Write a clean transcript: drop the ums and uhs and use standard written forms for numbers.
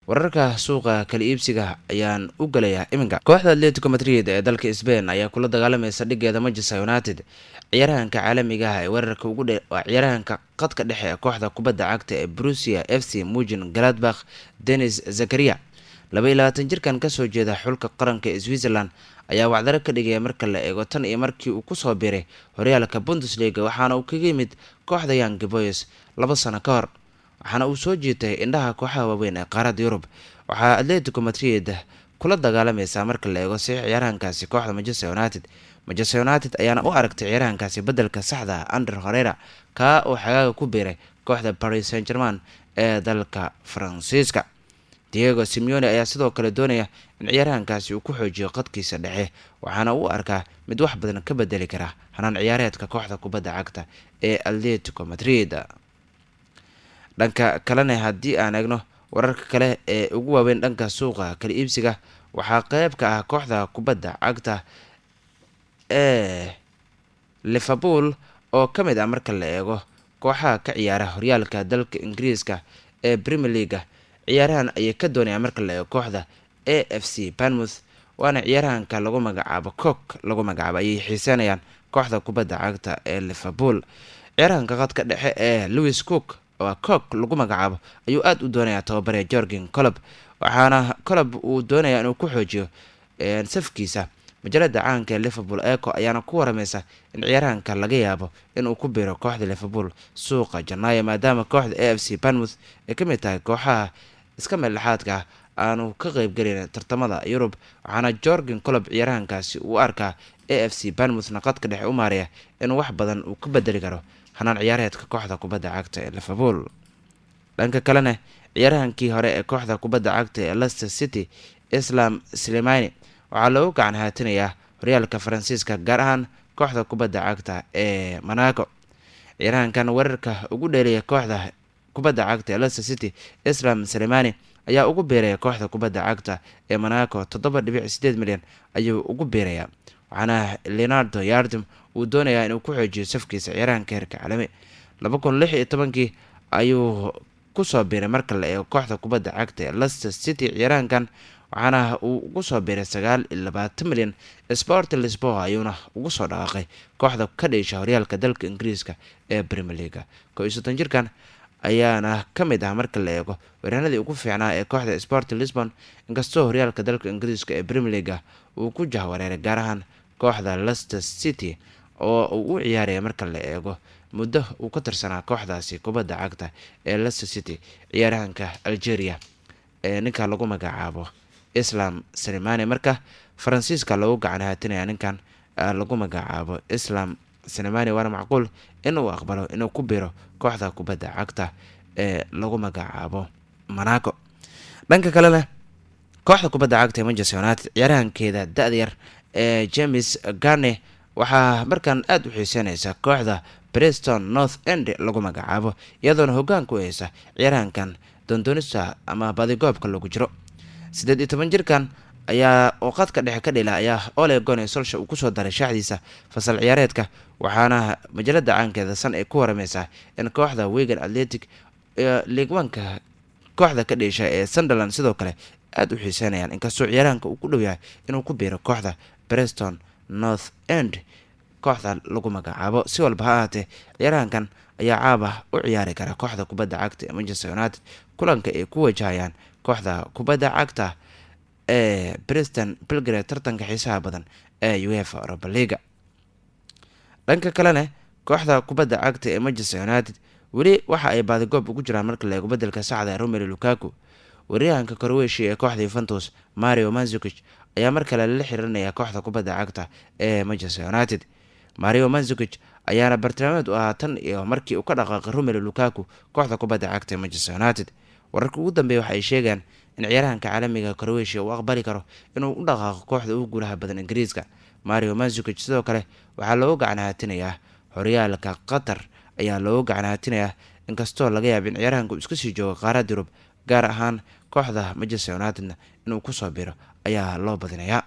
Wararka suuqa kala iibsiga ayaan u galayaa iminka. Kooxda Atletico Madrid ee dalka Spain ayaa kula dagaalamaysa dhigeeda Manchester United ciyaaryahanka caalamiga ah ee weerarka ugu dhe, waa ciyaaryahanka qadka dhexe ee kooxda kubadda cagta ee Brusia FC Mujin Gladbach, Denis Zakaria. 22 jirkan kasoo jeeda xulka qaranka ee Switzerland ayaa wacdaro ka dhigaya marka la eego tan iyo markii uu kusoo biiray horyaalka Bundesliga, waxaana uu kaga yimid kooxda Young Boys 2 sano ka hor, waxaana uu soo jiitay indhaha kooxaha waaweyn ee qaaradda Yurub. Waxaa Atletico Madrid kula dagaalamaysaa marka la eego saxiix ciyaaryahankaasi kooxda Manchester United. Manchester United ayaana u aragtay ciyaaryahankaasi bedelka saxda Ander Horera, kaa oo xagaaga ku biiray kooxda Paris Saint German ee dalka Faransiiska. Diego Simeone ayaa sidoo kale doonaya in ciyaaryahankaasi uu ku xoojiyo qadkiisa dhexe, waxaana uu arkaa mid wax badan ka bedeli kara hanaan ciyaareedka kooxda kubadda cagta ee Atletico Madrid. Dhanka kalena, haddii aan eegno wararka kale ee ugu waaweyn dhanka suuqa kala iibsiga, waxaa qeyb ka ah kooxda kubadda cagta ee Liverpool oo ka mid ah marka la eego kooxaha ka ciyaara horyaalka dalka Ingiriiska ee Premier Leaga. Ciyaarahan ayay ka doonayaan marka la eego kooxda AFC Bournemouth, waana ciyaaryahanka lagu magacaabo Cook lagu magacaabo ayay xiiseynayaan kooxda kubadda cagta ee Liverpool. Ciyaaryahanka qadka dhexe ee Lewis Cook oo Cook lagu magacaabo ayuu aada u doonayaa tababare Jorgen Klopp, waxaana Klopp uu doonayaa inuu ku xoojiyo safkiisa. Majalada caanka ee Liverpool Echo ayaana ku warameysa in ciyaaryahanka laga yaabo inuu ku biiro kooxda Liverpool suuqa Janaayo, maadaama kooxda AFC Bournemouth ay ka mid tahay kooxaha iska meeldhexaadka ah aanu ka qeybgelin tartamada Yurub. Waxaana Jorgen Klopp ciyaaryahankaasi uu arkaa AFC Bournemouthna qadka dhexe u maaraya inuu wax badan uu ka bedeli karo hanaan ciyaareedka kooxda kubadda cagta ee Liverpool. Dhanka kalena, ciyaaryahankii hore ee kooxda kubadda cagta ee Leicester City, Islam Slimani, waxaa loogu gacan haatinayaa horyaalka Faransiiska, gaar ahaan kooxda kubadda cagta ee Monaco. Ciyaaryahankan weerarka ugu dheelaya kooxda kubadda cagta ee Leicester City, Islam Slimani, ayaa ugu biiraya kooxda kubadda cagta ee Monaco. 7.8 milyan ayuu ugu biirayaa, waxaana Leonardo Yardim uu doonayaa inuu ku xoojiyo safkiisa ciyaaryahanka heerka caalami. 2016kii ayuu kusoo biiray marka la eego kooxda kubadda cagta ee Leicester City ciyaaryahankan, waxaana uu ugu soo biiray 29 milyan. Sport Lisboa ayuuna ugu soo dhaqaaqay kooxda ka dheesha horyaalka dalka Ingiriiska ee Premier Leaga. 31 jirkan ayaana ka mid ah marka la eego weeraanadii ugu fiicnaa ee kooxda Sport Lisbon, inkastoo horyaalka dalka Ingiriiska ee Premier Leaga uu ku jahwareeray, gaar ahaan kooxda Leicester City oo uu u ciyaaraya marka la eego muddo uu ka tirsanaa kooxdaasi kubadda cagta ee Leicester City, ciyaaryahanka Algeria ee ninka lagu magacaabo Islam Slimani. Marka Faransiiska loogu gacan haatinaya ninkan lagu magacaabo Islam Slimani, waana macquul inuu aqbalo inuu ku biro kooxda kubadda cagta ee lagu magacaabo Monaco. Dhanka kalena, kooxda kubadda cagta ee Manchester United ciyaaryahankeeda da-da yar ee James Garner waxaa markan aada u xiiseyneysa kooxda Preston North End lagu magacaabo, iyadoona hoggaan ku haysa ciyaaryahankan doondoonista ama badigoobka lagu jiro. 18 jirkan ayaa oo qadka dhexe ka dhila ayaa Ole Gunnar Solskjaer uu kusoo daray shaaxdiisa fasal ciyaareedka, waxaana majalada caankeeda San ay ku warameysaa in kooxda Wigan Athletic League One-ka kooxda ka dheesha ee Sunderland sidoo kale aada u xiiseynayaan, inkastoo ciyaaryahanka uu ku dhow yahay inuu ku biiro kooxda Preston North End kooxda lagu magacaabo. Si walba ha ahaatee, ciyaaryahankan ayaa caaba u ciyaari kara kooxda kubadda cagta ee Manchester United kulanka ay ku wajahayaan kooxda kubadda cagta ee Preston Belgrade tartanka xiisaha badan ee UEFA Europa Leaga. Dhanka kalena, kooxda kubadda cagta ee Manchester United weli waxa ay baadigoob ugu jiraan marka la eego bedelka saxda ee Romelu Lukaku. Waryahanka Croatia ee kooxda Juventus, Mario Mandzukic, ayaa mar kale lala xiriirinaya kooxda kubadda cagta ee Manchester United. Mario Mandzukic ayaana bartilmaameed u ahaa tan iyo markii uu ka dhaqaaqay Romelu Lukaku kooxda kubadda cagta ee Manchester United. Wararka ugu dambeeya waxa ay sheegaan in ciyaaryahanka caalamiga Croatia uu aqbali karo inuu u dhaqaaqo kooxda ugu guulaha badan Ingiriiska. Mario Mandzukic sidoo kale waxaa loogu gacan haatinayaa horyaalka Qatar ayaa loogu gacan haatinayaa, inkastoo laga yaaba in ciyaaryahanka uu iska sii joogo qaaradda Yurub, gaar ahaan kooxda Manchester Unitedna inuu kusoo biro ayaa loo badinayaa.